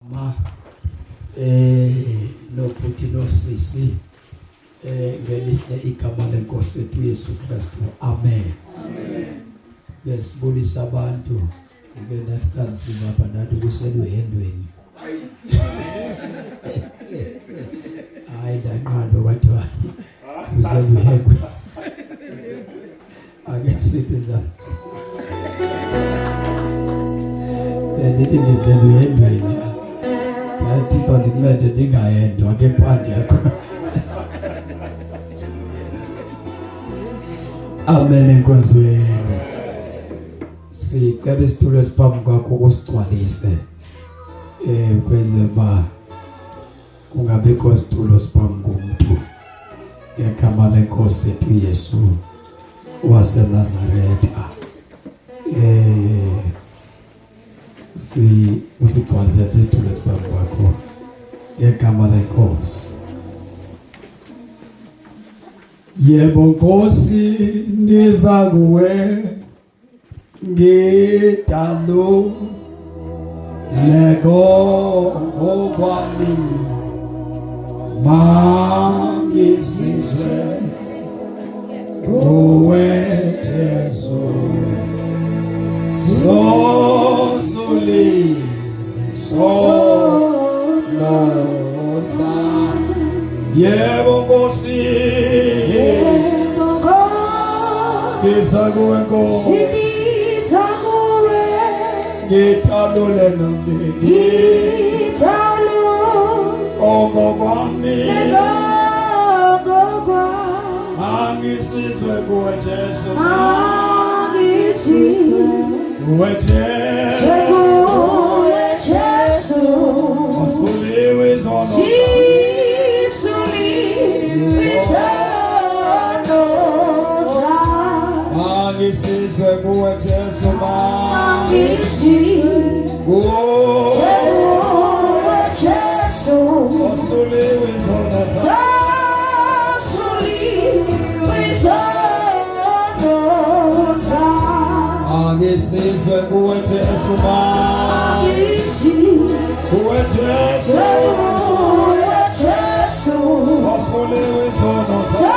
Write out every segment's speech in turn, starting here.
Ma nobhuti nosisi ngelihle igama lenkosi ethu Yesu Kristu. Amen. Amen. Besibulisa abantu ngike ndathi xa ndisiza apha ndathi kuseluhendweni. Hayi ndanqandwa kwathiwa kuseluhendweni. Ake sithi zansi. Bendithi ndiseluhendweni. Ndathi Thixo ndincede ndingahendwa ke phandle yakho. Amen enkonzweni. Sicela isitulo esiphambi kwakho usigcwalise. Kwenze ba kungabikho situlo siphambi komuntu. Ngegama lenkosi yethu Yesu waseNazaretha. Si usigcwalise isitulo esiphambi kwakho. Ngegama lenkosi. Yebo Nkosi ndiza kuwe ngidalo lego ngokwami mangisizwe kuwe Jesu zozuli sonoza. Yebo Nkosi, yebo Nkosi, ndiza kuwe Nkosi, ndiza kuwe, ngitalule nami, ngitalule ngokwami, ngokwami, angisizwe kuwe Jesu, angisizwe kuwe Jesu, kuwe Jesu, osuliwe izono, sisuliwe izono zami, angisizwe kuwe Jesu, angisizwe kuwe Jesu, osuliwe izono zami, sasuliwe izono zami, angisizwe kuwe Jesu, angisizwe kuwe Jesu, kuwe Jesu, osuliwe izono zami,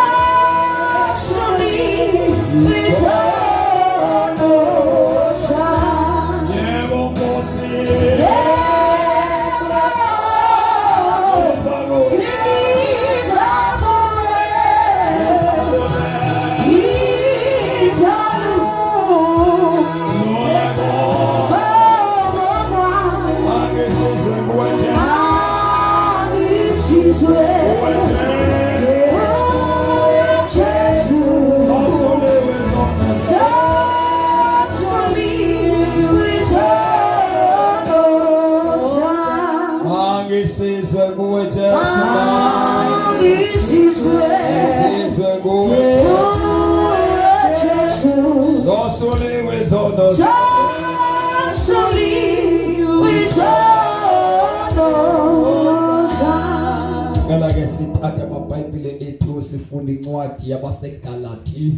sasuliwe izono zami. Yebo Nkosi, Yebo, ndiza kuwe, ndiza kuwe, ngidalule ngokwami, angisizwe kuwe Jesu, angisizwe kuwe Jesu, kuwe Jesu, osuliwe izono zami, sasuliwe izono zami. angisizwe kuwe Jesu, Angisizwe angisizwe kuwe Jesu, kuwe Jesu, osuliwe izono zami, sasuliwe izono zami. Cela ke sithathe amabhayibhile ethu sifunde incwadi yabaseGalati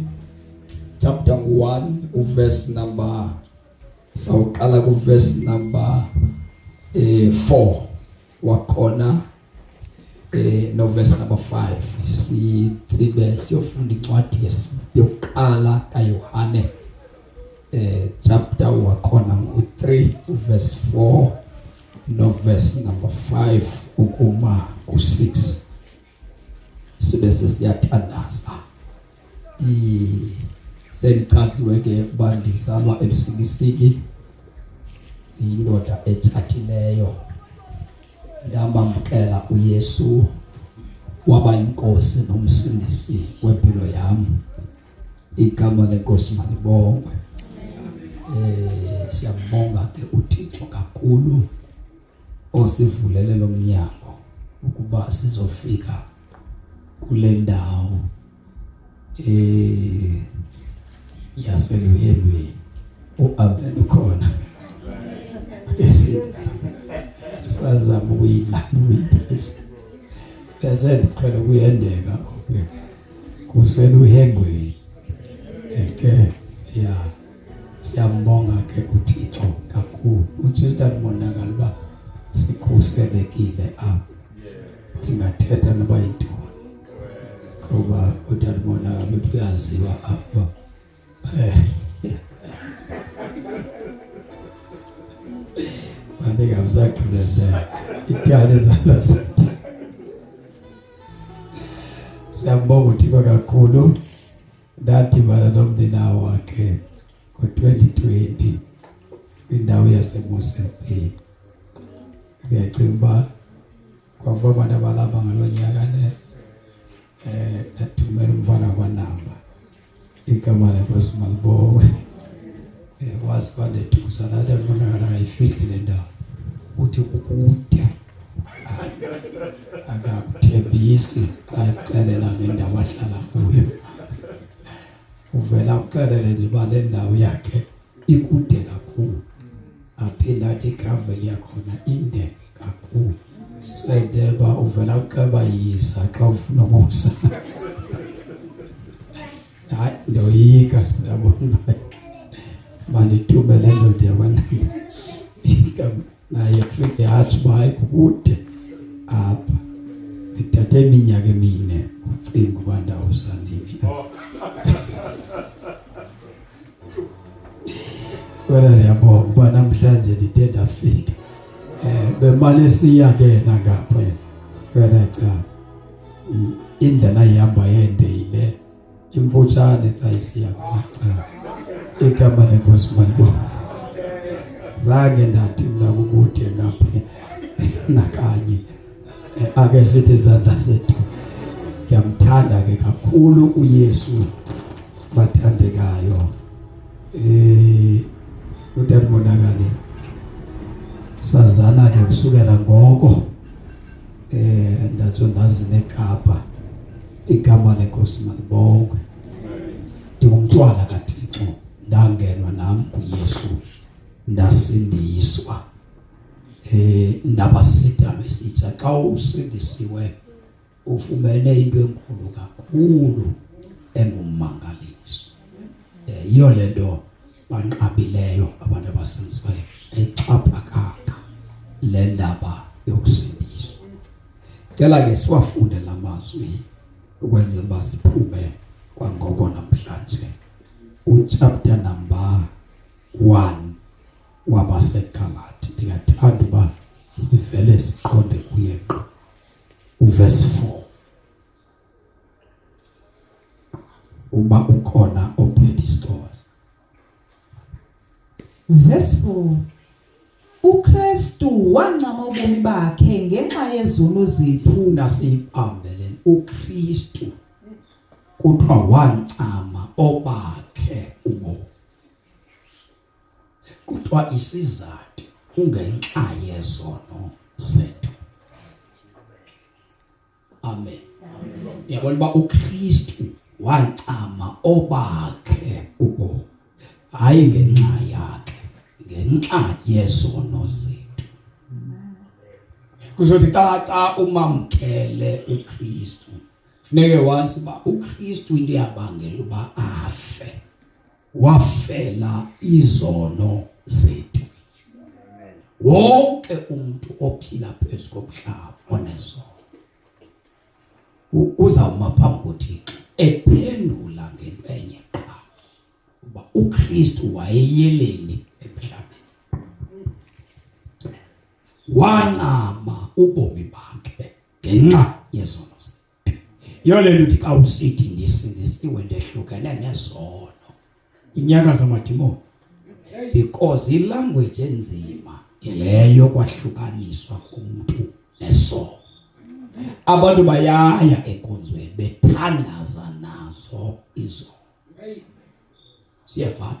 chapter 1 uverse number, sawuqala kuverse number 4 wakhona no verse number 5. Sitsibe siyofunda incwadi yokuqala kaYohane chapter wakhona ngu3 verse 4 no verse number 5 ukuma ku6. Sibe sesiyathandaza. Sengichaziwe ke uba ndizalwa eLusikisiki, ndiyindoda etshatileyo. Ndamamkela uYesu waba yinkosi nomsindisi wempilo yam. Igama lenkosi malibongwe. Siyambonga ke uThixo kakhulu osivulele lo mnyango ukuba sizofika kule ndawo yaseluhelweni. uAmen ukhona. Esithi sazama ukuyilanda uyiphethe. Bese ndiqhela ukuyendeka okay. Kuseluhengweni. Ke ya siyambonga ke uThixo kakhulu. Uthi uTata Monakalo uba Sikhuselekile apha. Ndingathetha noba yintoni. Kuba uDalibonakala uthi uyaziwa apha. Mandingamsagqibezela ityala izandla zethu. Siyambonga uThixo kakhulu. Ndadibana nomninawa wakhe ngo-2020 kwindawo yaseMossel Bay. Ndiyacinga uba kwavuka abantu abalapha ngaloo nyaka le ndathumela umfana kwaNamba. Igama lenkosi malibongwe. Wazi kwandethusa nathi abonakala akayifihli le ndawo. Uthi kukude. Akakuthembisi xa ekuxelela ngendawo ahlala kuyo. Uvela akuxelele nje uba le ndawo yakhe ikude kakhulu. Aphinde athi igravel yakhona inde kakhulu. Seyideba uvela kuxeba yiza xa ufuna ukusa. Hayi ndoyika ndabona mandithume le ndoda yakwaNamba. Naye kufike yatsho uba hayi kukude apha. Ndithathe iminyaka emine ucinga uba ndawusa nini. Kodwa ndiyabonga uba namhlanje ndide ndafika. Bemane siya ke yena ngapha kwela cala. Indlela ihamba yende yile imfutshane xa isiya kwela cala. Igama lenkosi malibongwe. Zange ndathi mna kukude ngapha nakanye. Ake sithi izandla zethu. Ngiyamthanda ke kakhulu uYesu bathandekayo. uDalibonakala sazana ke kusukela ngoko ndatsho ndazi neKapa. Igama lenkosi malibongwe. Ndingumntwana kaThixo, ndangenwa nam kuYesu, ndasindiswa. Ndaba sisidalwa esitsha. Xa usindisiwe ufumene into enkulu kakhulu engummangaliso. Yiyo le nto banqabileyo abantu abasindisiweyo, ayixhaphakanga le ndaba yokusindiswa. Cela ke siwafunde la mazwi ukwenzela uba siphume kwangoko namhlanje. Uchapter number 1 wabaseGalati. Ndingathanda uba sivele siqonde kuye ngqo. Uverse 4. Uba ukhona ophethe isiXhosa. Verse 4. uKristu wancama ubomi bakhe ngenxa yezono zethu. Nasibambele uKristu kuthiwa wancama obakhe ubomi. Kuthiwa isizathu kungenxa yezono zethu. Amen. Yabona uba uKristu wancama obakhe ubomi, hayi ngenxa yakhe, ngenxa yezono zethu. Kuzothi xa umamkele uKristu, funeke wazi uba uKristu into yabangela uba afe, wafela izono zethu. Wonke umuntu ophila phezu komhlaba onezono uzawuma phambi koThixo ephendula ngento enye qha, uba uKristu wayeyeleni emhlabeni, wancama ubomi bakhe ngenxa yezono zethu. Yiyo le nto uthi xa usithi ndisindisiwe ndehlukene nezono, inyaka zamadimoni, because ilanguage enzima leyo kwahlukaniswa kumntu nesono. Abantu bayaya enkonzweni bethandaza nazo izono. Siyavana.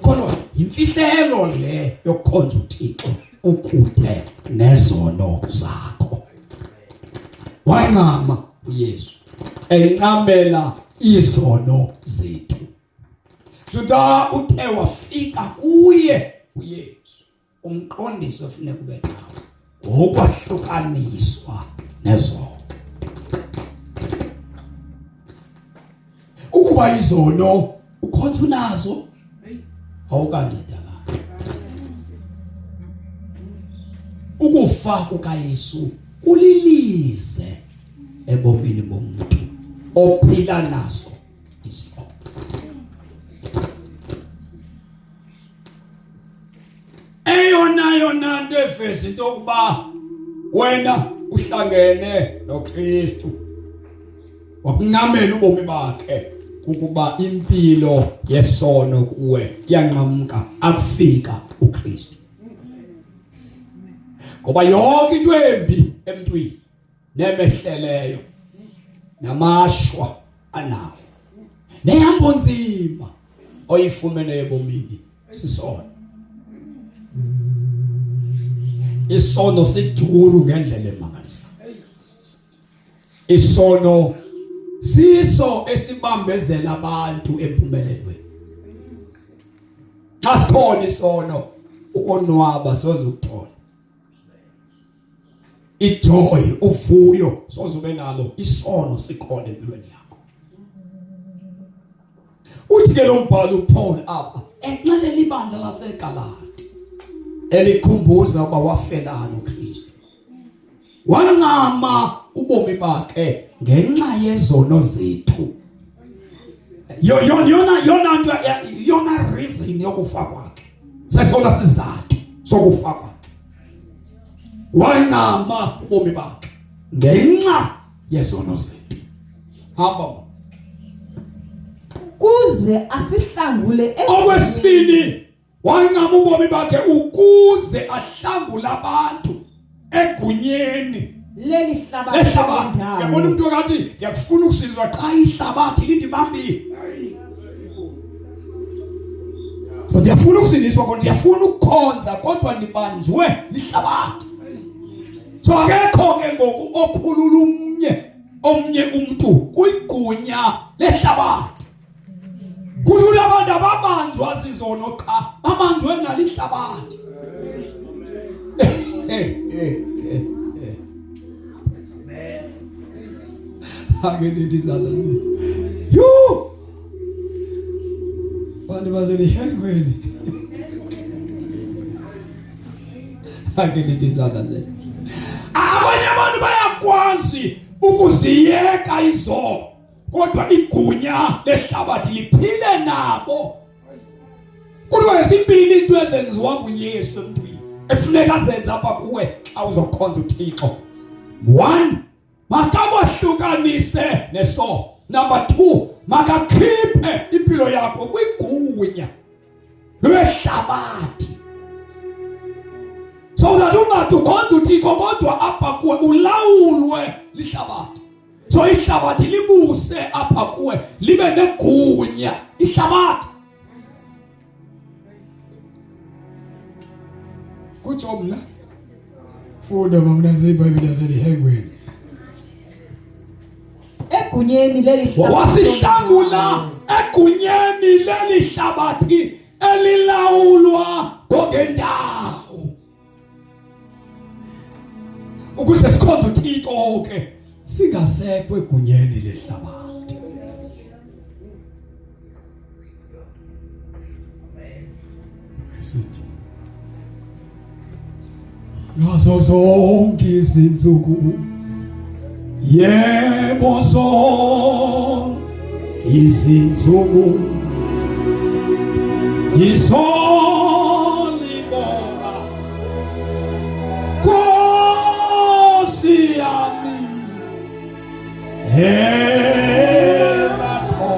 Kodwa yimfihlelo le yokukhonza uThixo ukude nezono zakho. Wancama uYesu encamela izono zethu. Suda uthe wafika kuye uYesu, umqondiso ofuneka ube nawo ngokwahlukaniswa nezono. Ukuba izono ukhonza unazo, awukancedakala. Ukufa Ukufa kukaYesu kulilize ebomini bomuntu ophila naso isono. Eyona yona nto efeza into yokuba wena uhlangene noKristu wakuncamela ubomi bakhe kukuba impilo yesono kuwe iyanqamka akufika uKristu. Ngoba yonke into embi emntwini nemehleleyo namashwa anawo nehambo nzima oyifumene ebomini sisono. Isono siduru ngendlela emangalisayo. Isono siso esibambezela abantu empumelelweni. Xa sikhona isono ukonwaba soze ukuthola. Ijoy uvuyo soze ube nalo isono sikhona empilweni yakho. Uthi ke lo mbhalo uPaul apha exelela ibandla laseGalati elikhumbuza uba wafelana uKristu. Wancama ubomi bakhe ngenxa yezono zethu. Yona yona nto yona reason yokufa kwakhe. Sesona sizathu sokufa kwakhe. Wancama ubomi bakhe ngenxa yezono zethu. Hamba. Kuze asihlangule okwesibini wancama ubomi bakhe ukuze ahlangule abantu egunyeni leli hlabathi. Yabona umuntu okathi ndiyakufuna ukusindiswa qha ihlabathi lindibambile. So ndiyafuna ukusindiswa kodwa ndiyafuna ukukhonza kodwa ndibanjwe lihlabathi. So akekho ke ngoku okhulula umnye omnye umuntu kwigunya lehlabathi. Kuthula abantu ababanjwa zizono qha, babanjwe nalihlabathi. Ake nithi izandla zethu. Yho! Bantu baselihengweni. Ake nithi izandla zethu. Abanye abantu bayakwazi ukuziyeka izono. Kodwa igunya lehlabathi liphile nabo. Kuthiwa zimbini into ezenziwa nguYesu emntwini ekufuneka azenze apha kuwe xa uzokhonza uThixo. 1, makakwahlukanise nesono. Number 2, makakhiphe impilo yakho kwigunya lwehlabathi. So that ungathi ukhonza uThixo kodwa apha kuwe ulawulwe lihlabathi. So ihlabathi libuse apha kuwe libe negunya ihlabathi. Kutsho mna funda mamna iBhayibhile yaselihengweni. Egunyeni leli hlabathi. Wasihlangula egunyeni leli hlabathi elilawulwa ngogendawo. Ukuze sikhonze uThixo ke singasekho egunyeni lehlabathi. Sithi ngazo zonke izinsuku yebo zonke izinsuku ngizolibonga Nkosi yami elakho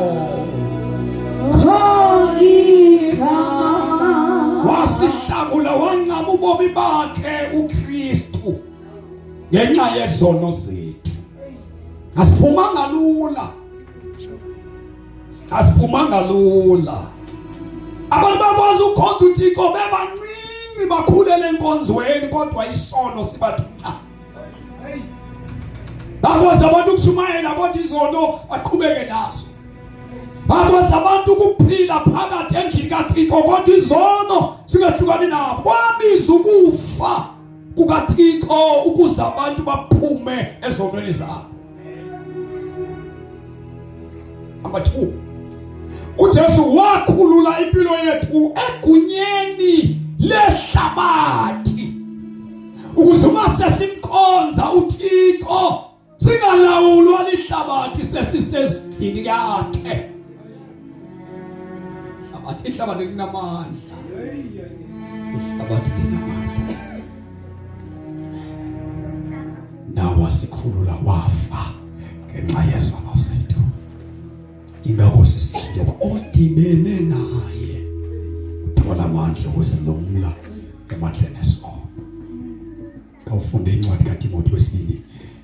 wasihlangula wancama ubomi bakhe uKristu ngenxa yezono zethu. Asiphumanga lula, asiphumanga lula. Abantu bakwazi ukukhonza uThixo bebancinci bakhulele enkonzweni kodwa isono sibathi cha. Bakwazi abantu ukushumayela kodwa izono baqhubeke nazo. Bakwazi abantu ukuphila phakathi endlini kaThixo kodwa izono singahlukani nabo. Kwabiza ukufa kukaThixo ukuze abantu baphume ezonweni zabo. Number 2, uJesu wakhulula impilo yethu egunyeni lehlabathi. Ukuze uma sesimkhonza uThixo singalawulwa lihlabathi sesisezindlini yakhe. Ihlabathi ihlabathi linamandla. Ihlabathi linamandla. Nawa sikhulula wafa ngenxa yezono zethu. Ingakho sisithi njengoba odibene naye uthola amandla okuzilumla emandleni esono. Kawufunde incwadi kaTimothy wesibili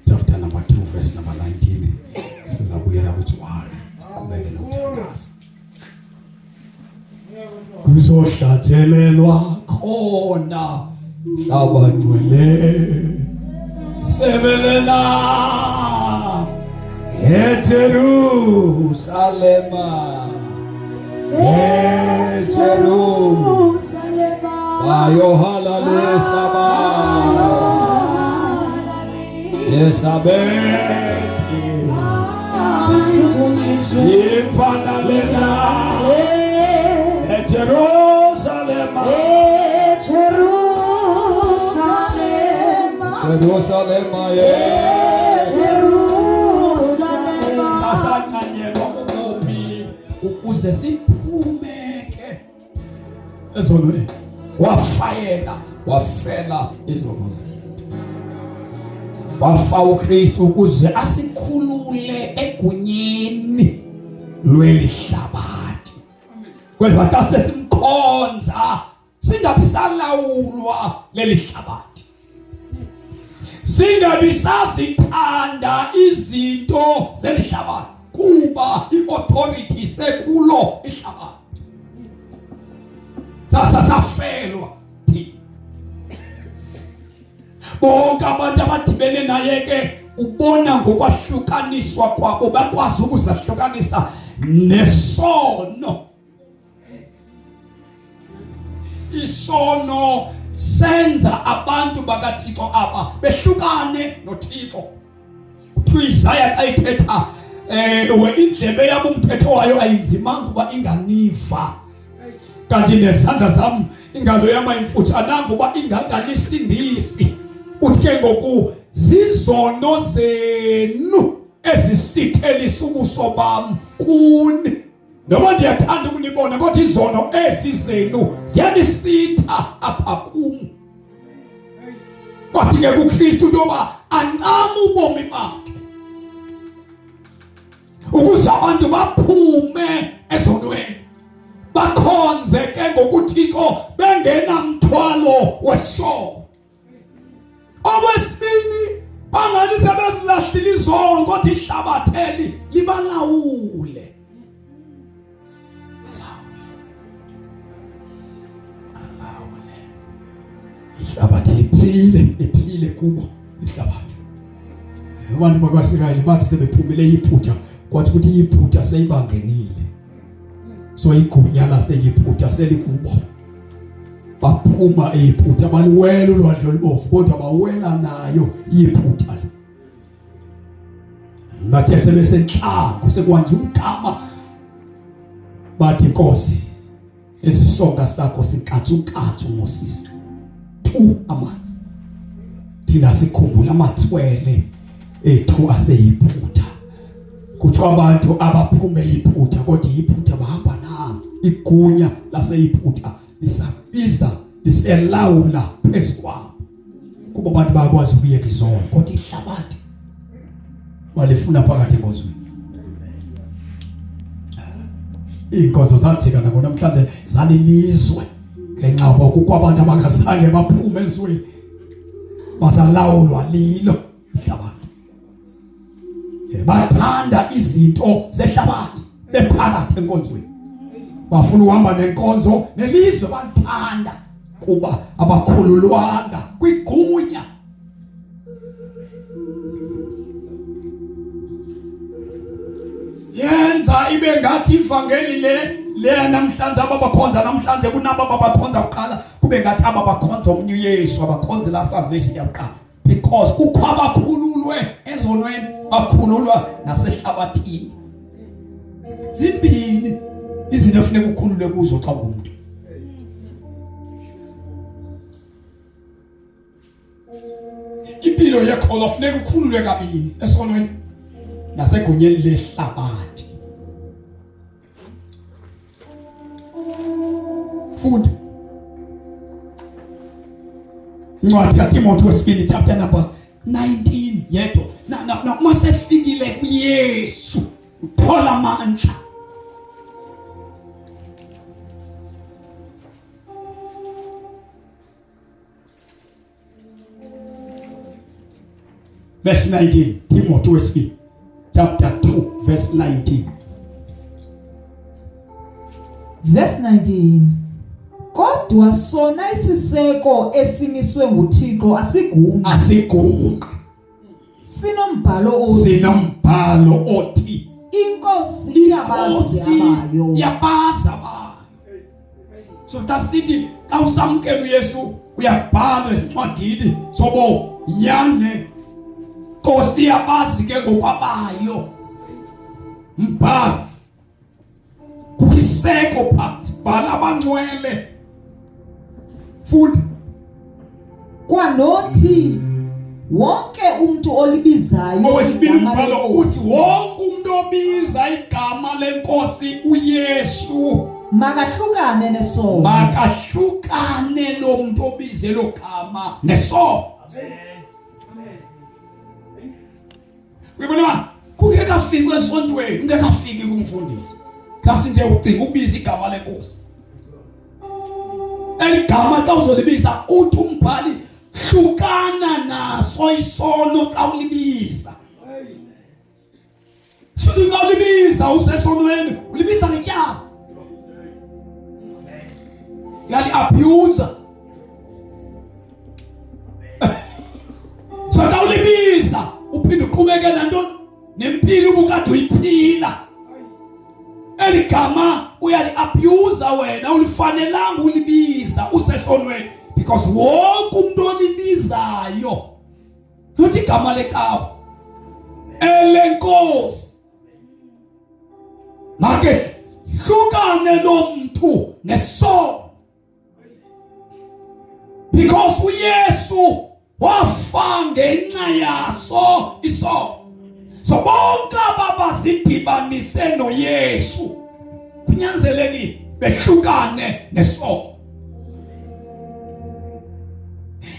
chapter number 2 verse number 19 sizabuyela kuJohane siqhubeke nokuthandaza. Kuzohlatshelelwa khona hlaba ngcwele sebelela eJerusalema eJerusalema bayohalalisa ba Esabethi imfana lena eJerusalema Jerusalema Jerusalema sasanqanyelwa ubomi ukuze siphume ke ezonweni wafa yena wafela izono zethu wafa uKristu ukuze asikhulule egunyeni lweli hlabathi kweli bathi sesimkhonza singabisalawulwa leli hlabathi singabi sazithanda izinto zelihlabathi kuba iauthority sekulo ihlabathi sasa safelwa thina bonke abantu abadibene naye ke ubona ngokwahlukaniswa kwabo bakwazi ukuzahlukanisa nesono Isono senza abantu bakaThixo aba behlukane noThixo. Kuthiwa Isaya xa ithetha ewe indlebe yam umthetho wayo ayinzimanga uba inganiva. Kanti nezandla zam ingalo yam ayimfutshananga uba inganganisindisi. Uthi ke ngoku zizono zenu ezisithelisa ubuso bam kuni. Noba ndiyathanda ukunibona kodwa izono ezi zenu ziyanisitha apha kum. Kwathi ke kuKristu into yoba ancame ubomi bakhe ukuze abantu baphume ezonweni bakhonze ke ngokuThixo bengenamthwalo wesono. Okwesibini bangani sebezilahlile izono kodwa ihlabatheli libalawule. Alawule. Ihlabathi liphile, liphile kubo ihlabathi. Abantu bakwaSirayeli bathi sebephumile eYiphutha kwathi ukuthi iYiphutha seyibangenile. So igunya laseYiphutha selikubo. Baphuma eYiphutha baliwela ulwandle olubovu kodwa bawela nayo iYiphutha. Bathe sebesentlango sekuhanje umgama bathi Nkosi esisonka sakho sinkatshunkatshu Moses tu amanzi thina sikhumbula amatswele ethu aseyiphutha kuthiwa abantu abaphume iphutha kodwa iphutha bahamba nalo igunya laseyiphutha lisabiza liselawula phezu kwabo kuba abantu bayakwazi ukuyeka izono kodwa ihlabathi balifuna phakathi enkonzweni iinkonzo zajika nako namhlanje zalilizwe ngenxa yoba kukho abantu abangazange baphume ezweni basalawulwa lilo ihlabathi bathanda izinto zehlabathi bephakathi enkonzweni bafuna uhamba nenkonzo nelizwe balithanda kuba abakhululwanga kwigunya yenza ibe ngathi ivangeli le le namhlanje ababakhonza namhlanje kunabo ababakhonza kuqala kube ngathi ababakhonza omnye uYesu abakhonze la salvation yakuqala because kukho abakhululwe ezonweni bakhululwa nasehlabathini zimbini izinto efuneka ukhululwe kuzo xa ungumntu. impilo yekholo funeka ukhululwe kabini esonweni nasegunyeni lehlabathi. Funda incwadi kaTimothy wesibili chapter number 19 yedwa na na, na uma sefikile kuYesu uthola amandla. Verse 19, Timothy wesibili chapter 2 verse 19. Verse 19. Kodwa sona isiseko esimiswe nguThixo asigungqi. Asigungqi. Sinombhalo othi. Sinombhalo othi. Inkosi iyabazi abayo. Iyabazi abayo. So xa sithi xa usamkela uYesu uyabhalwa ezincwadini sobo nyane Nkosi yabazi ke ngokwabayo. Mbhalo kwiseko pha sibhala abangcwele. Funda. Kwanothi wonke umuntu olibizayo owesibili umbhalo uthi wonke umuntu obiza igama lenkosi uYesu makahlukane nesono, makahlukane lo muntu obize lo gama nesono. Uyabona kungekafiki esontweni, ungekafiki kumfundisi, kasi nje ucinga ukubiza igama lenkosi. Eligama xa uzolibiza uthi umbhali hlukana naso isono xa ulibiza. Suthi xa ulibiza usesonweni, ulibiza ngetyala. Yali abuse. So xa ulibiza uphinde uqhubeke nantoni nempilo ubukade uyiphila. Eli gama uyali-abuse wena, ulifanelanga ulibiza usesonweni, because wonke umuntu olibizayo uthi igama lecawa elenkosi make hlukane lo mntu nesono, because uYesu wafa ngenxa yaso isono. So bonke ababazidibanise noYesu kunyanzelekile behlukane nesono.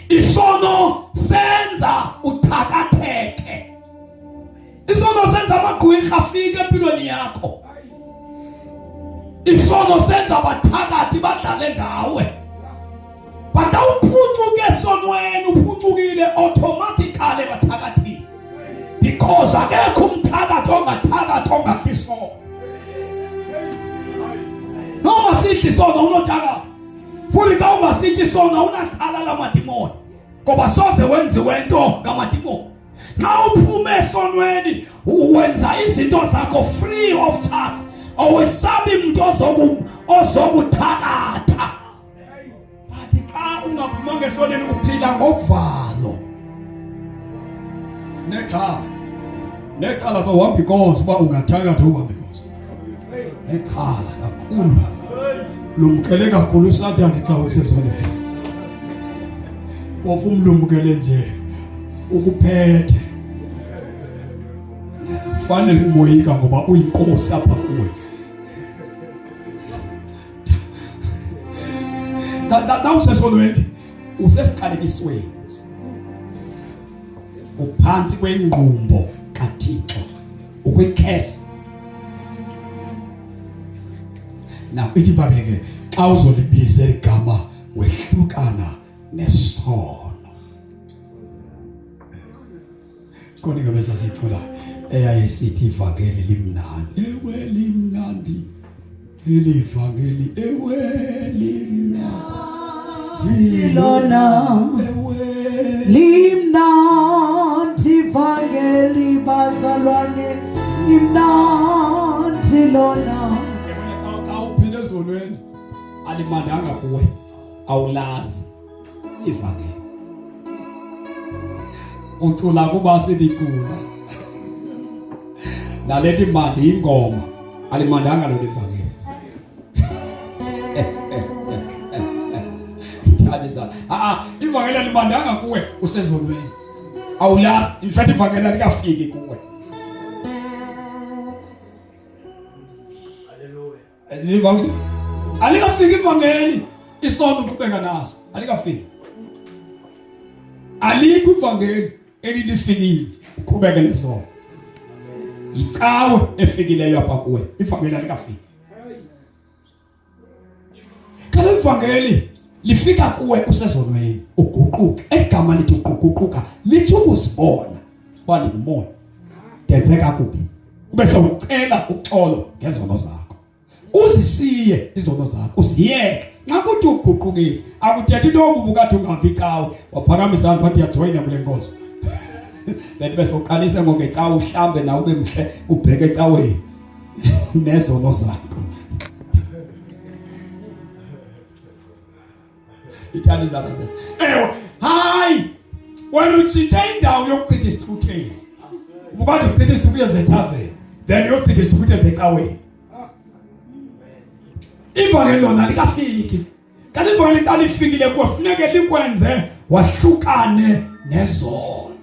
Isono senza uthakatheke, isono senza amagqwirha afike empilweni yakho, isono senza abathakathi badlale ngawe. But awuphucuke esonweni, uphucukile automatically bathakathini, because akekho umthakathi ongathakathi ongadli isono. Noma sidla isono unothakatha, futhi xa ungasityi isono awunaxhala lamadimoni, ngoba soze wenziwe nto ngamadimoni. Xa uphume esonweni wenza izinto zakho free of charge, awesabi mntu ozokuthakatha. But xa ungaphumanga esonweni uphila ngovalo nexhala, nexhala sohamba inkonzo uba ungathakatha uhambe inkonzo, nexhala kakhulu. Lumkele kakhulu uSathane xa usesonweni, phofu umlumkele nje ukuphethe. Fanele umoyika ngoba uyinkosi apha kuwe. Xa usesonweni usesiqalekisweni, uphantsi kwengqumbo kaThixo, ukwi-curse. Now ithi iBhayibhile ke xa uzolibiza eli gama wehlukana nesono. Khona ingoma esasicula eyayisithi ivangeli limnandi, ewe limnandi elivangeli, ewe limnandi lona, ewe limnandi ivangeli bazalwane, limnandi lona. Yabona xa uphinde ezonweni alimandanga kuwe, awulazi ivangeli, ucula kuba silicula nalethi mandi ingoma, alimandanga lona ivangeli. Ithanda ah ivangeli alimandanga kuwe usezonweni. Awulazi, in fact ivangeli alikafiki kuwe. Haleluya. Alikafiki ivangeli, isono uqhubeka naso, alikafiki. Alikho ivangeli elilifikile, uqhubeke nesono. Icawe efikileyo apha kuwe, ivangeli alikafiki. Kaloku ivangeli lifika kuwe usezonweni, uguquke. Eligama lithi uguquka litsho ukuzibona uba ndingumoni, ndenze kakubi, ube sewucela uxolo ngezono zakho, uzishiye izono zakho, uziyeke. Nxa kuthi uguqukile, akuthethi into yokuba ukathi ungahambi icawe, waphakamisa abantu bathi uyajoyina kule nkonzo. Then bese uqalise ngokecawe, uhlambe nawe ube mhle, ubheke ecaweni nezono zakho. Ithanda izandla zethu. Ewe, hayi wena utshintshe indawo yokuchitha isithukuthezi. Ubukade uchitha isithukuthezi ethaveni, then uyochitha isithukuthezi ecaweni. Ivangeli lona likafiki. Kanti ivangeli xa lifikile kufuneke likwenze wahlukane nezono.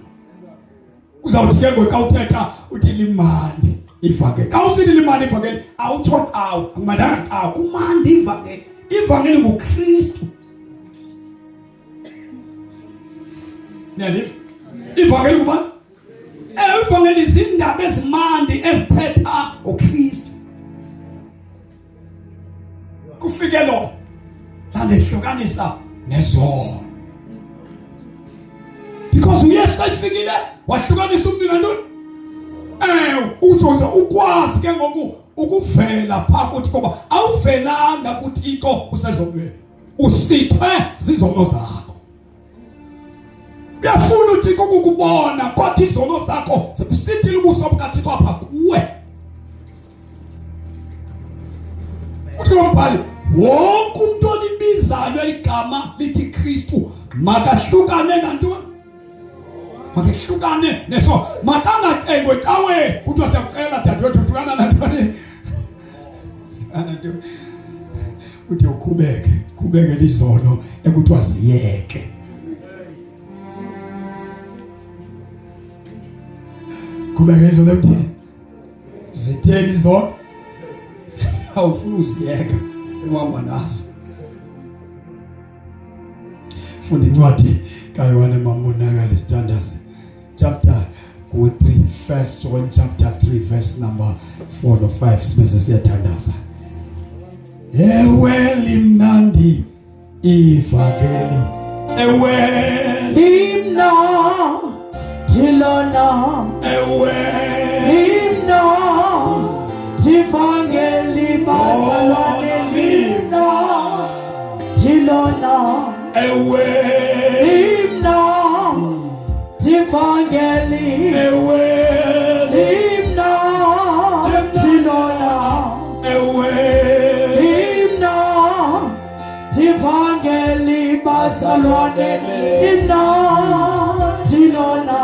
Uzawuthi ke ngoku xa uthetha uthi limandi ivangeli. Xa usithi limandi ivangeli awutsho cawe, akumandanga cawe, kumandi ivangeli. Ivangeli nguKristu. Niyandiva? Ivangeli ngubani? Ivangeli zindaba ezimandi ezithetha ngoKristu. Kufike lo landehlukanisa nezono. Because uYesu xa efikile wahlukanisa umntu nantoni? Uzoze ukwazi ke ngoku ukuvela phaa kuthi, ngoba awuvelanga kuThixo usezonweni, usithwe zizono zakho. Uyafuna uThixo ukukubona, kodwa izono zakho zikusithile ubuso bukaThixo apha kuwe. Uthi lo mbhali, wonke umuntu olibizayo eligama lithi Kristu makahlukane nantoni? Makehlukane neso, makangacengwe ecaweni. Kuthiwa siyakucela dadewethu, hlukana nantoni? Hlukana Uthi uqhubeke, qhubeke lizono ekuthiwa ziyeke. Qhubeke izono ekuthini? Zitheni izono? Awufuni uziyeka, uhamba nazo. Funda incwadi kaYohane Mamonakali sithandaze chapter 3, First John chapter 3 verse number 4 no 5, sibese siyathandaza. Ewe limnandi ivangeli, ewe limnandi lona, ewe limnandi ivangeli, bazalwane, limnandi lona, ewe limnandi ivangeli, ewe limnandi lona, ewe limnandi ivangeli, bazalwane, limnandi lona.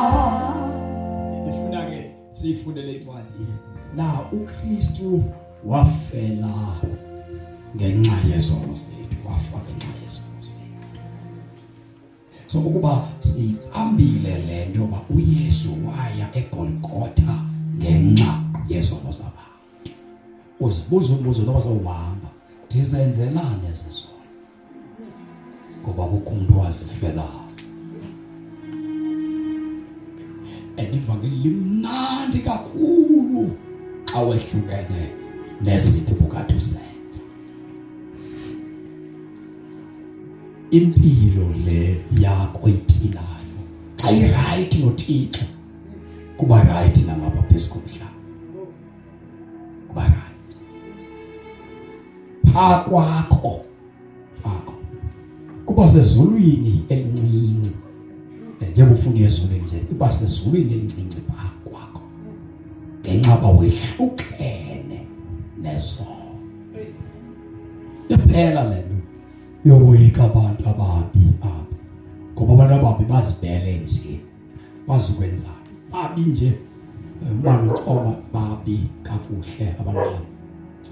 Ndifuna ke siyifunde le ncwadi. Na uKristu wafela ngenxa yezono zethu, wafa ngenxa yezono zethu. So ukuba siyibambile le nto yoba uYesu waya eGolgotha ngenxa yezono zabantu, uzibuza umbuzo noba sowuhamba, ndizenzelani ezi zono? Ngoba kukho umntu owazifelayo. And ivangeli limnandi kakhulu xa wehlukene nezinto ubukade uzenza. Impilo le yakho iphilayo xa i-right noThixo, kuba right nangapha phezu komhlaba, kuba right phaa kwakho kwakho, kuba sezulwini elincinci. Njengoba ufuna ezulwini nje, iba sezulwini elincinci phaa kwakho, ngenxa uba wehlukene nezono. Yaphela le nto yokoyika abantu ababi apha, ngoba abantu ababi bazibele nje, bazukwenzani, babi nje. Umane ucoma babi kakuhle abantu babo,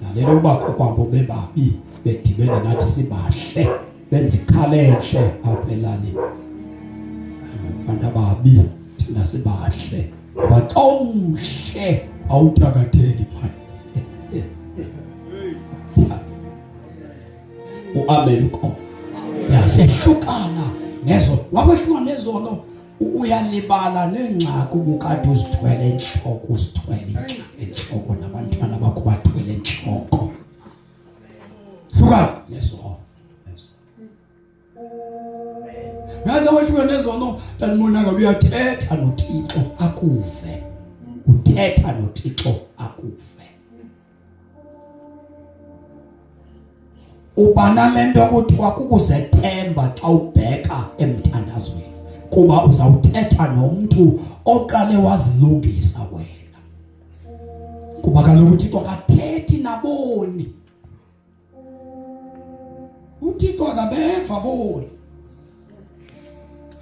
nale nto yokuba kwabo bebabi bedibene nathi sibahle, benza ikhala entle apha elalini. Abantu ababi thina Thina sibahle ngoba xa umhle awuthakatheki mani. Uamen uko. Yasehlukana nezo wakwehluka nezono uyalibala nengxaki ubukade uzithwele entloko uzithwele ingxaki entloko nabantwana bakho bathwele entloko. Hlukana nezono. Yazi awahluka nezono ndandibona ngabe uyathetha noThixo akuve. Uthetha noThixo akuve. Uba nalento kuthiwa kukuzethemba xa ubheka emthandazweni kuba uzawuthetha nomntu oqale wazilungisa wena. Kuba kaloku uThixo akathethi naboni. uThixo akabeva boni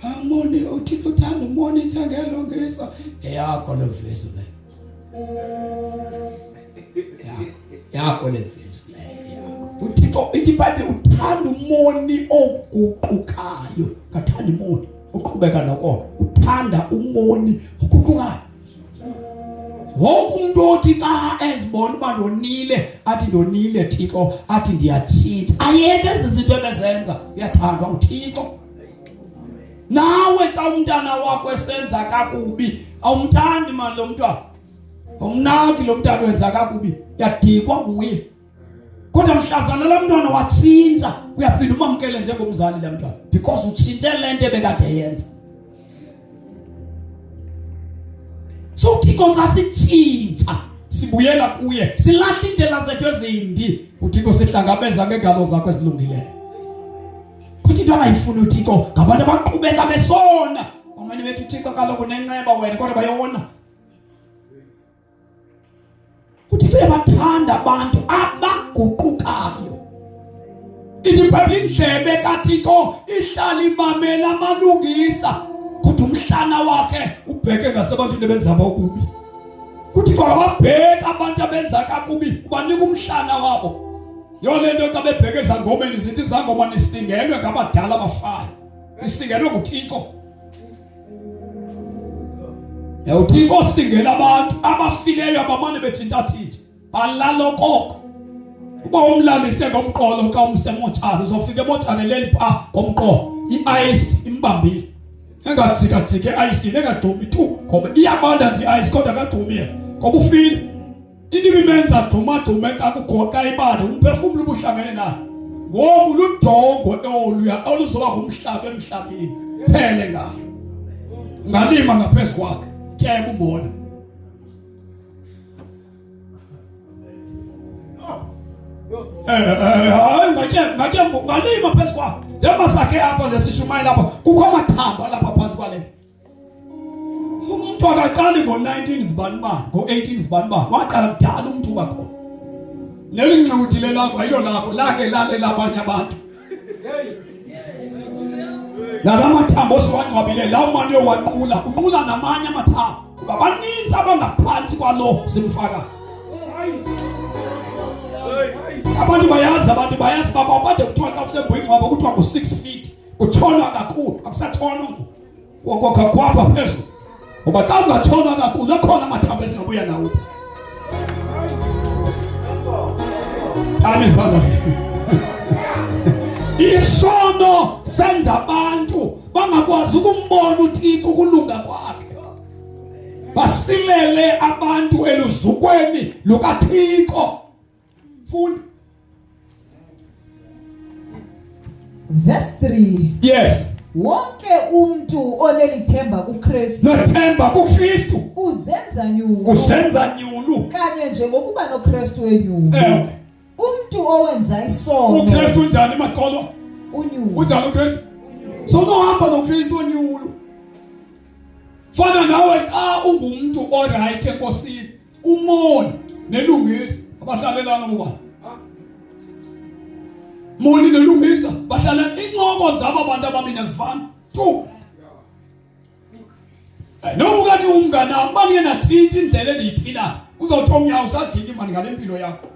amoni uThixo uthanda umoni njengelungisa eyakho le vesi le yakho le vesi yakho uThixo ithi iBhayibhile uthanda umoni oguqukayo kathanda umoni uqhubeka noko uthanda umoni oguqukayo wonke umuntu othi xa ezibona uba ndonile athi ndonile Thixo athi ndiyatshintsha ayeke ezi zinto ebezenza uyathandwa uThixo nawe xa umntana wakho esenza kakubi awumthandi mani lo mntwana awumnaki lo mntana wenza kakubi uyadikwa nguye kodwa mhlazana la mntwana watshintsha uyaphinda umamkele njengomzali la mntwana because utshintshe le nto ebekade yenza so uthixo xa sitshintsha sibuyela kuye silahla iindlela zethu ezimbi uthixo sihlangabeza ngeengalo zakho ezilungileyo kodwa into angayifuni uthixo ngabantu abaqhubeka besona bamane bethi uthixo kaloku nenceba wena kodwa bayona uThixo uyabathanda abantu abaguqukayo. Ithi iBhayibhile indlebe kaThixo ihlala imamela amalungisa kodwa umhlana wakhe ubheke ngasebantwini abenza okubi. UThixo akababheki abantu abenza kakubi, ubanika umhlana wabo. Yiyo le nto xa bebheke ezangomeni zithi izangoma nisingelwe ngabadala abafayo, nisingelwe nguThixo. Uthixo osingela abantu abafileyo abamane betshintshatshintsha balala okoko uba umlalise ngomqolo xa umsemotshari uzofika emotshari leli pha ngomqolo i-ice imbambile engajikajiki e-ayisini engadumi tu ngoba iyabanda nje i-ice kodwa akadumi yena ngoba ufile Into ibimenza dumadume xa kugoqa ibali umphefumlo ubuhlangene naye. Ngoku ludongo oluya oluzoba ngumhlaba emhlabeni phele ngalo. Ungalima ngaphezu kwakhe tyeba umbona. Eh, eh, hayi ngatyeba ngatyeba ungalima phezu kwakhe. Njengoba sakhe apha lesishumayela apha kukho amathambo alapha phantsi kwale. Umuntu akaqali ngo-19 zibanibani ngo-18 zibanibani waqala kudala umuntu uba khona leli nxuthi lelakho ayilo lakho lake lale labanye abantu nala mathambo osiwangcwabile lawo mane uyowanqula unqula namanye amathambo kuba baninzi abangaphantsi kwalo simfaka abantu bayazi abantu bayazi baba kade kuthiwa xa kusembuyingcwaba kuthiwa ngu-six feet kutshonwa kakhulu akusatshonwa ngoku Kwakwapha phezulu. Ngoba xa ungatshona kakhulu akhona amathambo esingabuya nawo. Ani izandla zenu. Isono senza abantu bangakwazi ukumbona uThixo ukulunga kwakhe. Basilele abantu eluzukweni lukaThixo. Funda. Verse 3. Yes. Wonke umuntu onelithemba kuKristu Nethemba kuKristu uzenza nyulu uzenza nyulu. kanye njengokuba noKristu enyulu. Ewe. Umuntu owenza isono uKristu unjani makholwa? unyulu. Unjani uKristu? So unohamba noKristu onyulu. Fana nawe xa ungumntu oright enkosini. Umoni nelungisa abahlalelana bobani moni nelungisa bahlala incoko zabo abantu ababini azifani tu eh, noma ukanti umngane wami mani yena tshintsha indlela endiyiphilayo uzothi omnye awusadiki mani ngale mpilo yakho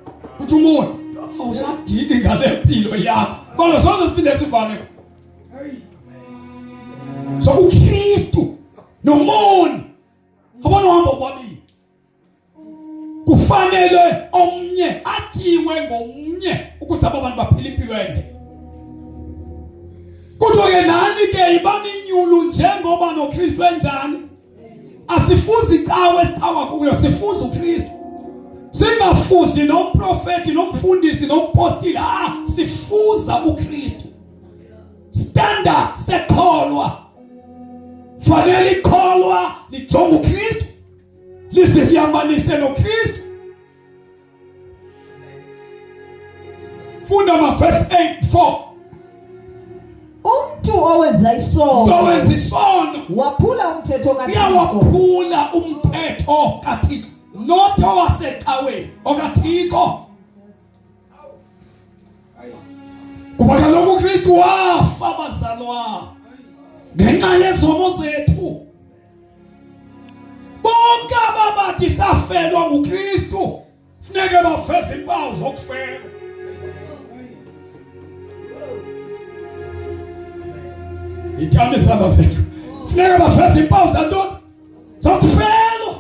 uthi umoni awusadiki ngale mpilo yakho kodwa soze siphinde sivane so uKristu Nomoni abanohamba bobabini. Kufanele omnye atyiwe ngomnye ukuze aba bantu baphile impilo ende. Kuthiwa ke nani ke yibani inyulu njengoba noKristu enjani. Asifuzi icawe esicawa kuyo, sifuza uKristu. Singafuzi nomprofeti nomfundisi nompostile, sifuza uKristu. Standard sekholwa. Fanele ikholwa lijonge uKristu, liziyamanise noKristu. Funda ma verse 8 4. Umntu owenza isono, owenza isono waphula umthetho kaThixo. Uyawaphula umthetho kaThixo, not owasecaweni, okaThixo. Kuba kaloku uKristu wafa bazalwa ngenxa yezono zethu. Bonke ababathi safelwa nguKristu funeke baveze impawu zokufelwa. Ithanda izandla zethu. Funeke baveze impawu zantoni? Zokufelwa.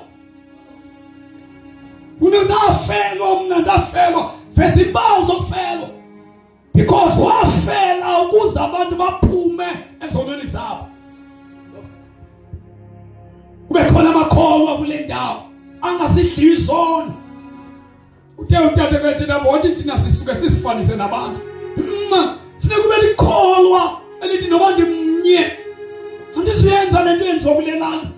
Unonafelwa mna ndafelwa, veza impawu zokufelwa. Because wafela ukuze abantu baphume ezonweni zabo. Kube khona amakholwa kule ndawo angasidliwa izono. Uthe utata kwethu nabo wathi thina sisuke sisifanise nabantu. Funeka kube likholwa elithi noba ndimnye andizuyenza le nto yenziwa kule lali.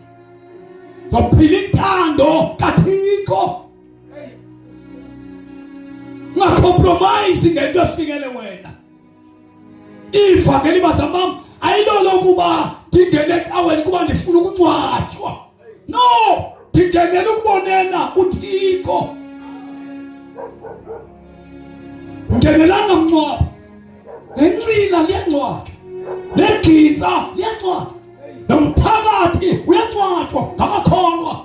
Zophila intando kaThixo. Ungacompromise ngento efikele wena. Ivangeli bazamam ayilolo kuba ndingene ecaweni kuba ndifuna ukungcwatshwa. No, ndingenela ukubonela uThixo. Ngenelanga mngcwabo. Nenxila liyangcwatshwa. Negintsa liyangcwatshwa. Nomphakathi uyangcwatshwa ngamakholwa.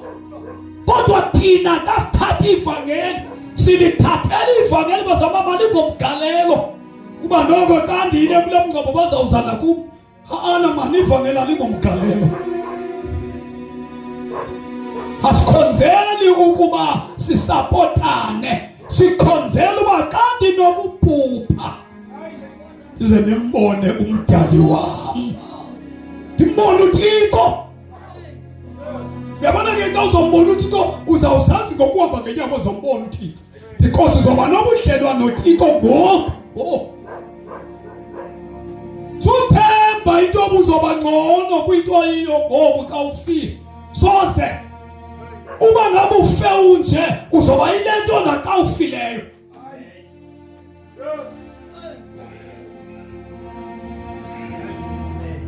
Kodwa thina xa sithatha ivangeli, silithathela ivangeli bazamama lingomgalelo. Kuba noko xa ndiyile kule mngcwabo bazawuzana kum. Ha-ana mani, ivangeli alingomgalelo. Asikhonzeli ukuba sisapotane, sikhonzela uba xa ndinokubhubha ndize ndimbone umdali wam, ndimbone uThixo. Uyabona ke xa uzombona uThixo uzawuzazi ngokuhamba ngenyawo uzombona uThixo, because uzoba nobudlelwane noThixo ngoku ngoku. Suthemba into obuzoba ngcono kwinto oyiyo ngoku xa ufile. Soze uba ngabe ufe unje uzoba yile nto naxa ufileyo.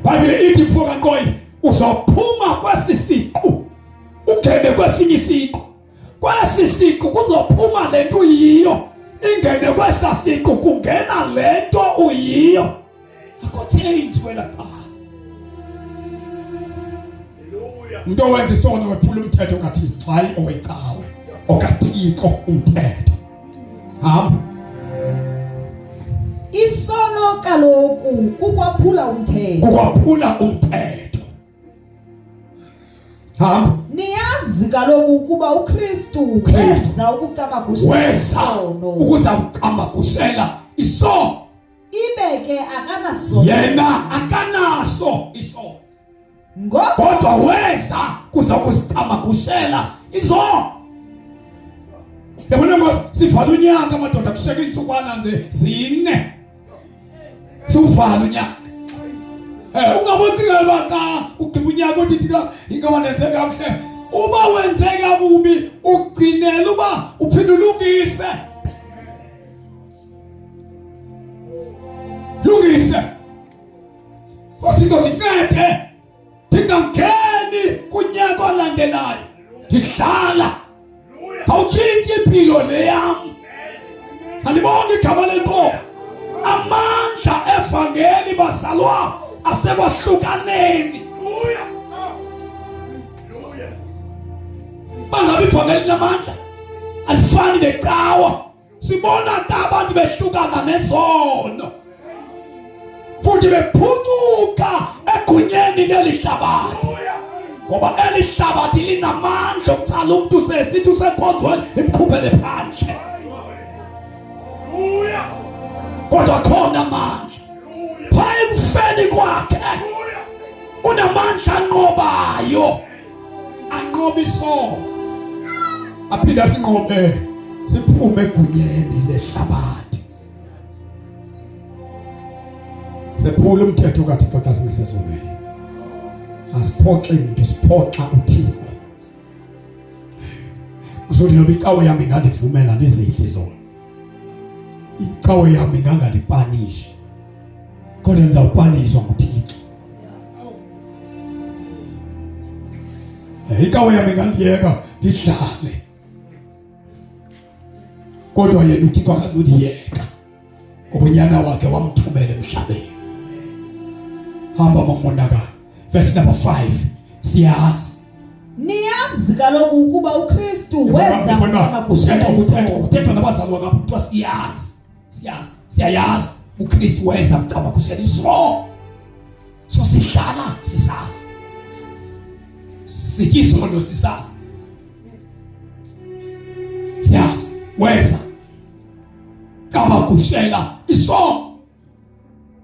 Bhayibhile ithi mfo kaNkoyi uzophuma kwesi siqu ungene kwesinye isiqu. Kwesi siqu kuzophuma le nto uyiyo, ingene kwesa siqu kungena le nto uyiyo. Akho change wena cha. Umuntu owenza isono wephula umthetho kaThixo, hayi owecawe, okaThixo umthetho. Hamba. Isono kaloku kukwaphula umthetho. Kukwaphula umthetho. Hamba. Niyazi kaloku ukuba uKristu weza ukucamagushela isono. Ukuza kucamagushela isono. Ibe ke akanaso. Yena akanaso isono. Kodwa weza kuza kusicamagushela isono. Yabona mos sivala unyaka madoda kusheka iintsukwana nje zine. Siwuvala unyaka. Ungabocinga uba xa ugqiba unyaka uthi thina ingaba ndenze kakuhle. Uba wenze kakubi ugcinela uba uphinde ulungise. Lungise. Uthi ndincede ndingangeni kunyaka olandelayo ndidlala. Awutshintshi impilo le yam. Andibonge igama lenkosi. Amandla evangeli bazalwa asekwahlukaneni. Bangabe ivangeli lamandla alifani necawa. Sibona xa abantu behlukana nezono futhi bephucuka egunyeni leli hlabathi. Ngoba eli hlabathi linamandla okutsala umntu sesithi usenkonzweni imkhuphele phandle. Kodwa khona amandla phaa ekufeni kwakhe, unamandla anqobayo, anqoba isono, aphinde asinqobe siphume egunyeni lehlabathi, sephula umthetho kaThixo xa sisezonweni. Asiphoxe mntu, siphoxa uThixo. Kuzothi noba icawe yami ingandivumela ndizidle izolo, icawe yami ingangandipanishi, kodwa ndizawupanishwa nguThixo. Icawe yami ingandiyeka ndidlale, kodwa yena uThixo akazundiyeka, ngoba unyana wakhe wamthumela emhlabeni. Hamba mamonakalo. Verse number 5, siyazi. Niyazi kaloku ukuba uKristu weza Kuthethwa nabazalwa ngapha, kuthiwa siyazi, siyazi, siyayazi uKristu weza kucamagushela isono. So sihlala sisazi, sitya isono sisazi, siyazi weza camagushela isono.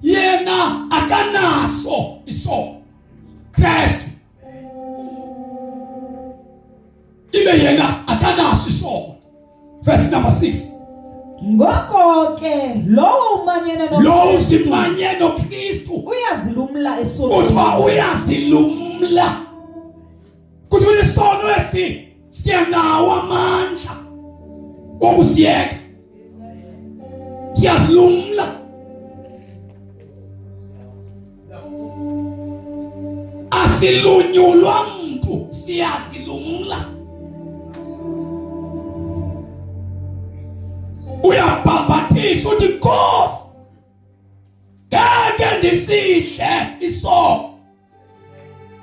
Yena akanaso isono, Kristu ibe yena akanaso isono. Verse number 6. Ngoko ke lowo umanyene Lowo noKristu simanye noKristu uyazilumla esonweni. Kuthiwa uyazilumla, kusho isono esi siyanawo amandla wokusiyeka, siyazilumla. Asilunyulwa mntu, siyazilumla. Uyabhabhatisa uthi, Nkosi, ngeke ndisidle isono.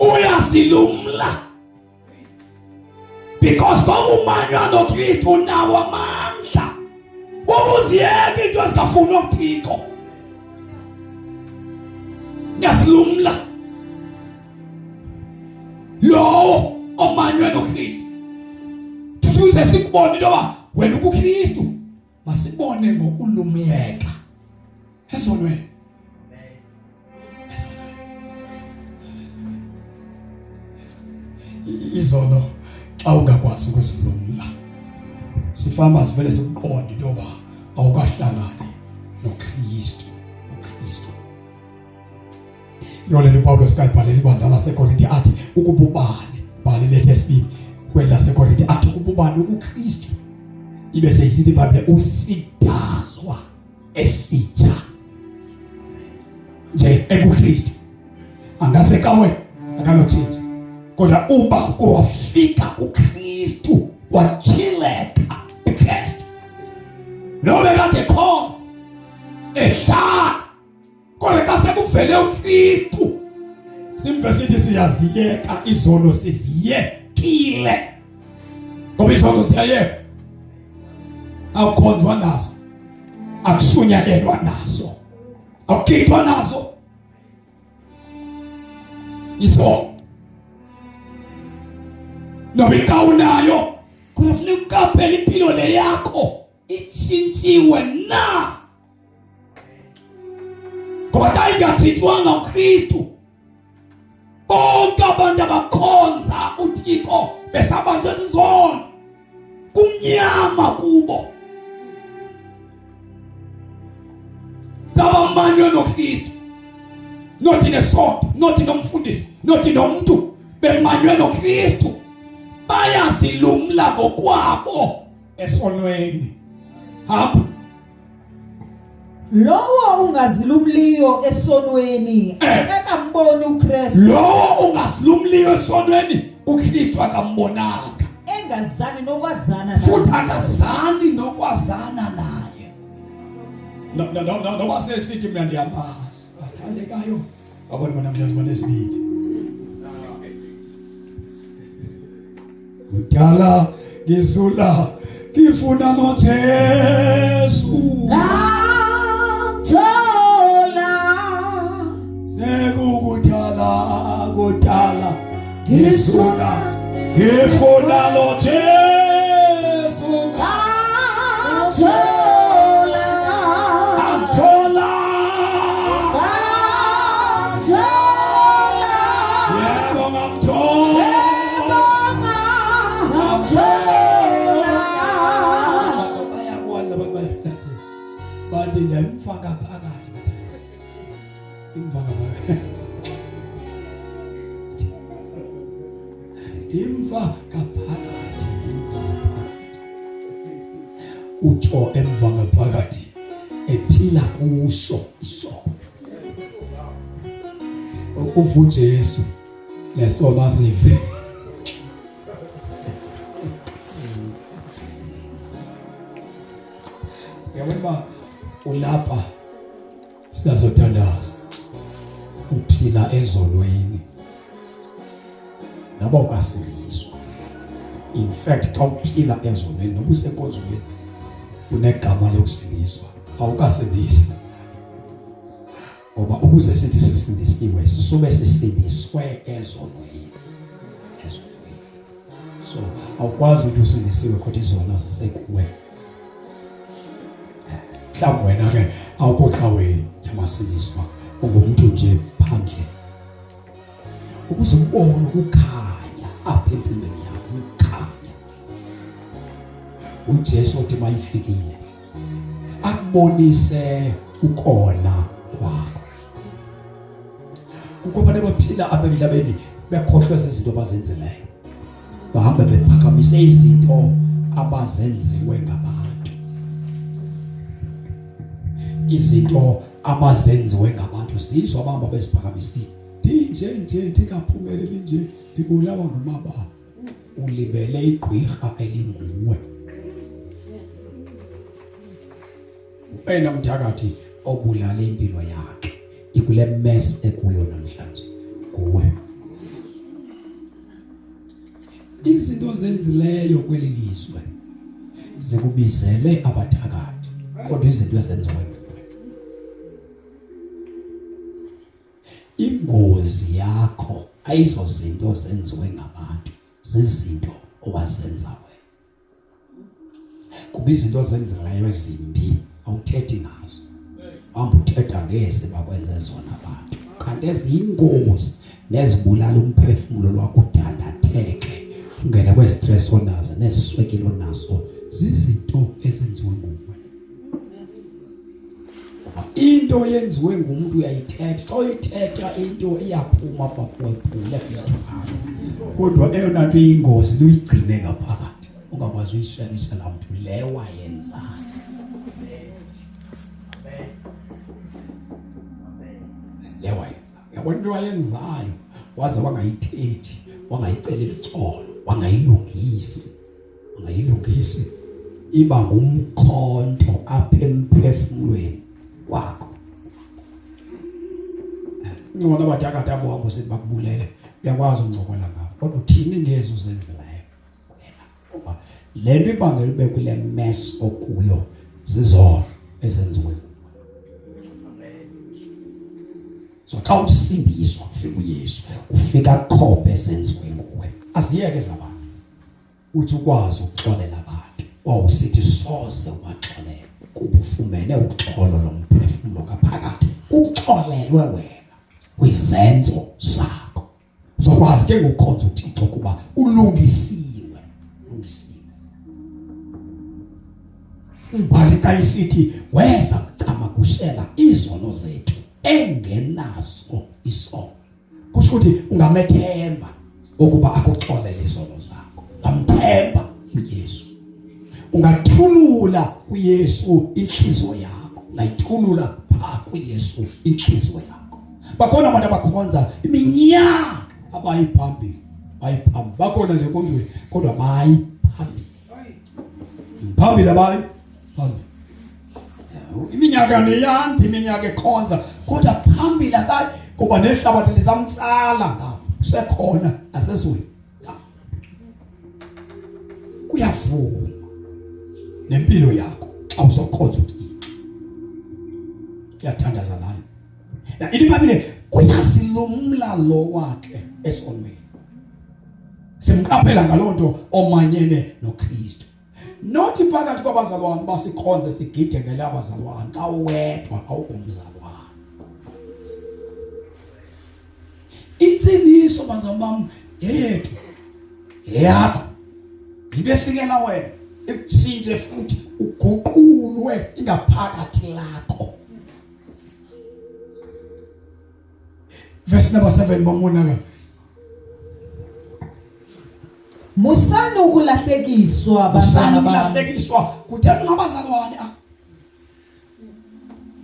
Uyasilumla because ngokumanywa noKristu unawo amandla ukuziyeka into ezingafunwa nguThixo. Ngiyasilumla lowo omanywe noKristu. Tuze sikubone into yoba wena ukuKristu, masibone ngokulumleka esonweni. Izono xa ungakwazi ukuzilumla, sifama sivele sikuqonde into yoba awukahlangani noKristu, uKristu. Yona le Pawulos kayibhalela ibandla laseKorinte athi ukububani, bhale letha esibini kweli laseKorinte, athi ukububani ukuKristu, ibe seyisithi iBhayibhile usidalwa esitsha nje ekuKristu. Angase kawe akalotshintsha, kodwa uba kuwafika kuKristu kwatyhileka uKristu lo bekade khonza ehlala, kodwa xa sekuvele uKristu simve sithi siyaziyeka izono, siziyekile, ngoba izono ziyayeka, akukhonzwa nazo, akushunyayelwa nazo, akukhithwa nazo izono. Noba ikawunayo, kufuneka uqaphele impilo le yakho itshintshiwe na, ngoba xa ingatshintshwanga uKristu, bonke abantu abakhonza uThixo besabanjwe zizono, kumnyama kubo. Abamanywe noKristu, nothi nesonto, nothi nomfundisi, nothi nomntu, bemanywe noKristu, bayazilumla ngokwabo esonweni. Hamba. Lowo ungazilumliyo esonweni akakamboni uKristu. Lowo ungazilumliyo esonweni, uKristu akambonanga. Engazani nokwazana naye. Futhi akazani nokwazana naye. Noba sesithi mina ndiyamazi, athandekayo, wabona bona ndiyazibona esibili. Kudala ngizula ngifuna noJesu, Ngamthola. Sekukudala kudala. Isuna ifuna lo Jesu ngamthola amthola ngamthola yebo ngamthola yebo ngamthola bayakwazi abantu banamhlanje bathi ndiyamfaka phakathi bathi imfaka phakathi ndimfaka phakathi ndimfaka phakathi utsho emva ngaphakathi ephila kuso isono uva uJesu lesono asive uyabona uba ulapha sizothandaza uphila ezonweni noba ukasindiswa in fact xa uphila ezonweni noba usenkonzweni unegama lokusindiswa awukasindiswa ngoba ukuze sithi sisindisiwe sisube sisindiswe ezonweni ezonweni so awukwazi ukuthi usindisiwe kodwa izono zisekuwe mhlawumbi wena ke awukho caweni yamasindiswa ungumntu nje phandle ukuze ubone ukukhanya apha empilweni yakho ukukhanya uJesu othi mayifikile akubonise ukona kwakho kukho abantu abaphila apha emhlabeni bekhohlwe zizinto abazenzileyo bahambe bephakamise izinto abazenziwe ngabantu izinto abazenziwe ngabantu zizo abahamba beziphakamisile ndinje nje ndingaphumeleli nje ndibulawa ngumabala ulibele igqwirha elinguwe wena mthakathi obulala impilo yakhe ikule mess ekuyo namhlanje kuwe izinto zenzileyo kweli lizwe zikubizele abathakathi kodwa izinto ezenziwe nguwe ingozi yakho ayizozinto zenziwe ngabantu zizinto owazenza wena kuba izinto ozenzileyo ezimbi awuthethi ngazo hamba uthetha ngezi bakwenze zona abantu kanti eziyingozi nezibulala umphefumulo lwakho udandatheke ungene kwezistress onazo neziswekile onazo zizinto ezenziwe nguwe into yenziwe ngumuntu uyayithetha xa uyithetha into iyaphuma apha kuwe phule kuyethukana kodwa eyona nto iyingozi luyigcine ngaphakathi ungakwazi uyisherisela mntu le wayenzayo le wayenzayo yabona into wayenzayo waze wangayithethi wangayicelela uxolo wangayilungisi ungayilungisi iba ngumkhonto apha emphefumulweni wakho ngcono abathakathi abo hamba sithi bakubulele uyakwazi uncokola ngabo kodwa uthini ngezi uzenzileyo wena ngoba le nto ibangela ube kule mess okuyo zizono ezenziwe so xa usindiswa kufika uYesu ufika khombe ezenziwe nguwe aziyeke zabantu uthi ukwazi ukuxolela abantu wawusithi soze ubaxolele kuba ufumene uxolo lomphefumulo ngaphakathi uxolelwe wena kwizenzo zakho uzokwazi ke ngokukhonza uThixo kuba ulungisiwe ulungisiwe umbhali xa isithi weza kucamagushela izono zethu engenaso isono kusho ukuthi ungamethemba ukuba akuxolele izono zakho ngamthemba uYesu ungathulula kuYesu inhliziyo yakho ungayithulula pha kuYesu inhliziyo yakho bakhona abantu abakhonza iminyaka abayiphambili bayiphambili bakhona nje enkonzweni kodwa bayi phambili phambili abayi phambili iminyaka neyandi iminyaka ekhonza kodwa phambili akayi kuba nehlabathi lisamtsala ngapha usekhona nasezweni uyavuma nempilo yakho xa usokhonza uThixo uyathandaza nani na ithi ibhayibhile uyazilumla lo wakhe esonweni. Simqaphela ngaloo nto omanyene noKristu. Nothi phakathi kwabazalwane basikhonze sigide ngelabazalwane xa uwedwa awugumzalwane. Intsindiso bazalwane bam yeyethu yeyakho. Into efikela wena ikutshintshe futhi uguqulwe ingaphakathi lakho. Verse number 7 mamonaka. Musani ukulahlekiswa Musani bantwana bami. ukulahlekiswa kutheni ngabazalwane ah.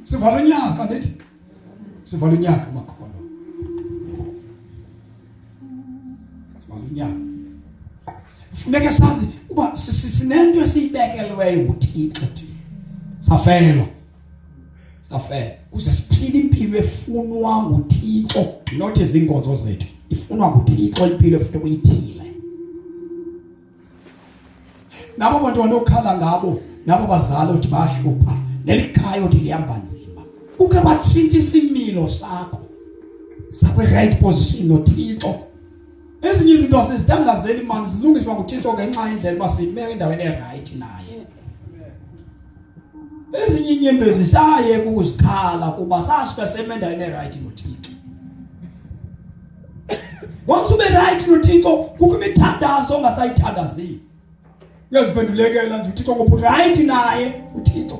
Sivala unyaka ndithi. Sivala unyaka makholwa. Sivala unyaka. Funeka sazi uba sinento esiyibekelweyo nguThixo thina. Safelwa. Safelwa kuze siphile impilo efunwa nguThixo not izinkonzo zethu. Ifunwa nguThixo impilo efuneka uyiphile. Nabo bantwana okhala ngabo, nabo bazali othi bayahlupha, nelikhaya othi lihamba nzima. Uke watshintsha isimilo sakho. Sakwe right position noThixo. Ezinye izinto asizithandazeli mani zilungiswa nguThixo ngenxa yendlela uba sime endaweni eright naye. Ezinye inyembezi saye kuzikhala kuba sasuka seme endaweni eright noThixo. Once ube right noThixo kukho imithandazo ongasayithandazeli. Uyaziphendulekela nje uThixo ngoba right naye uThixo.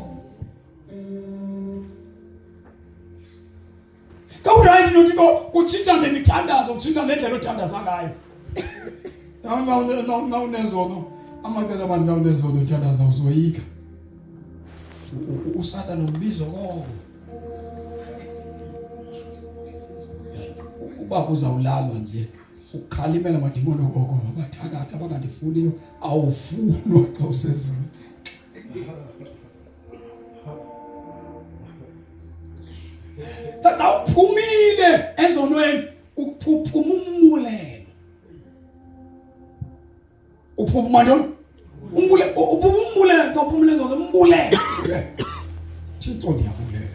Xa uright noThixo kutshintsha nemithandazo, kutshintsha nendlela othandaza ngayo. Nawunezono, amaxesha amaninzi nawunezono uthandaza uzoyika. uSathane umbizo koko. Uba kuzawulalwa nje ukukhalimela amadimoni okoko abathakathi abangandifuniyo awufunwa xa usezulwini. Xa uphumile ezonweni uphuphuma umbulelo. Uphuphuma ntoni? Umbulelo, uphuphuma umbulelo xa uphumile ezonweni umbulelo. Thixo ndiyabulela.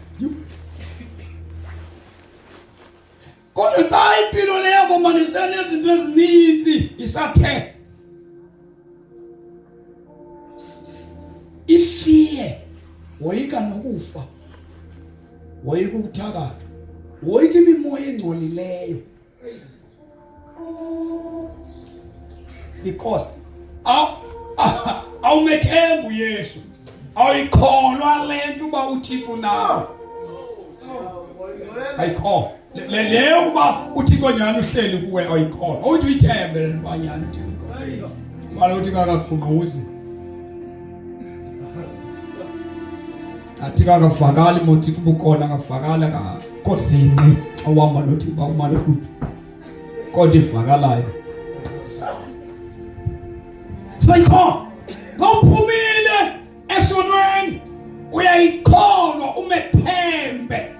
Kodwa xa impilo le yakho mani isenezinto ezininzi isathe ifiye woyika nokufa woyika ukuthakatha woyika imimoya engcolileyo because awumethembi uYesu awuyikholwa le nto uba uThixo nawe ayikholwa leyo ukuba uThixo nyhani uhleli kuwe awuyikholwa awuthi uyithembe le nto nyhani uThixo kaloku uThixo akagungquzi athi akavakali mothi kubukona akavakali akakho zinqi xa uhamba nothi uba umane kude kodwa ivakalayo so ikho ngawuphumile esonweni uyayikholwa umethembe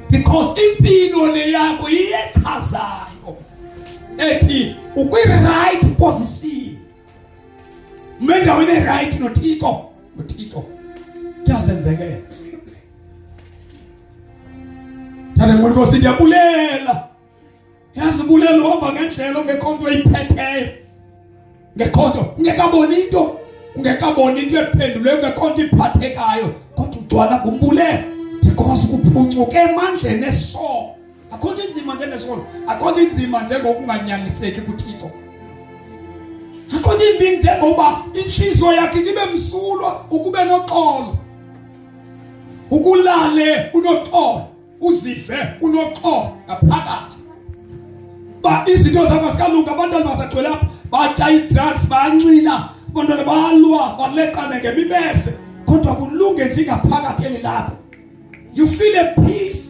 because impilo le yakho iyechazayo ethi ukwi-right position umendaweni e-right nothixo nothixo kuyazenzekela thanda nkosi ndiyabulela yazi bulela uhamba ngendlela ongekho nto oyiphetheyo ngekho nto ungekaboni into ungekaboni into ephendulweyo ungekho nto iphathekayo kodwa ugcwala ngumbulelo because kuphuncuke emandleni esono akho nto inzima njengesono akho nto inzima njengokunganyaniseki kuthixo akho nto imbi njengoba intliziyo yakhe ibe msulwa ukube noxolo ukulale unoxolo uzive unoxolo ngaphakathi ba izinto zakho zikalunga abantwana basagcwele apha batya ii-drugs bayanxila abantwana balwa baleqane ngemibese kodwa kulunge nje ingaphakathi eli lakho you feel a peace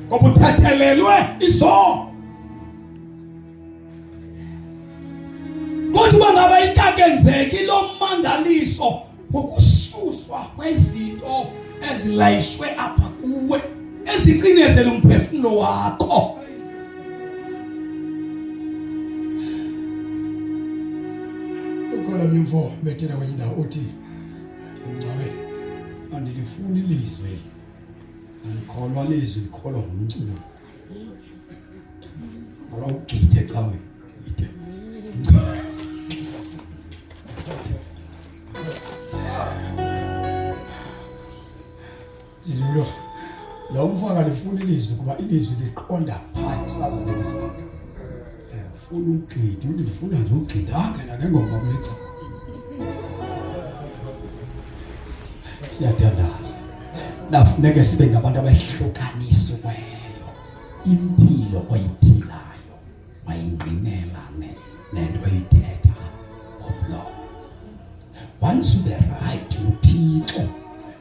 ngoba uthethelelwe izono kodwa uba ngaba ikakenzeki lo mmangaliso ngokususwa kwezinto ezilayishwe apha kuwe ezicinezela umphefumulo wakho ukhona mimfo bethela kwenye indawo uthi mngcwabe andilifuni ilizwe eli. Andikholwa lizwi, ndikholwa ngumculo. Kholwa ugide ecaweni. Gide. Lo lo mfo akalifuni ilizwi kuba ilizwi liqonda phantsi saze ngesandla. Ufuna ugidi, ulifuna nje ugidi angena ngengoma kule cawa. Siyathandaza. Nafuneke sibe ngabantu abahlukanisiweyo. Impilo oyiphilayo mayingqinelane nento oyithetha ngomlomo. Once ube right noThixo,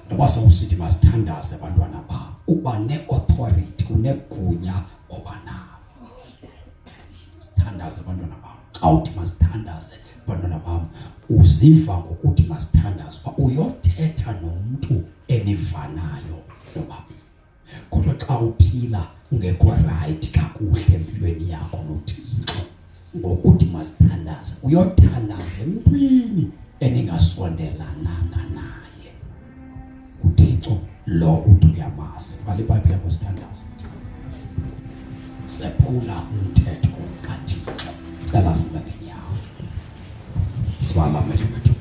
noba sewusithi masithandaze abantwana bam, uba ne-authority, unegunya oba nalo. Sithandaze abantwana bam. Xa uthi masithandaze abantwana bam, uziva ngokuthi masithandaze uba uyothetha nomntu enivanayo nobabili. Kodwa xa uphila ungekho right kakuhle empilweni yakho noThixo, ngokuthi masithandaze uyothandaza emntwini eningasondelananga naye. uThixo lo uthi uyamazi. Vala iBhayibhile yakho sithandaze. Sephula umthetho kaThixo. Cela sibe ngenyawo. Sivala amehlo wethu.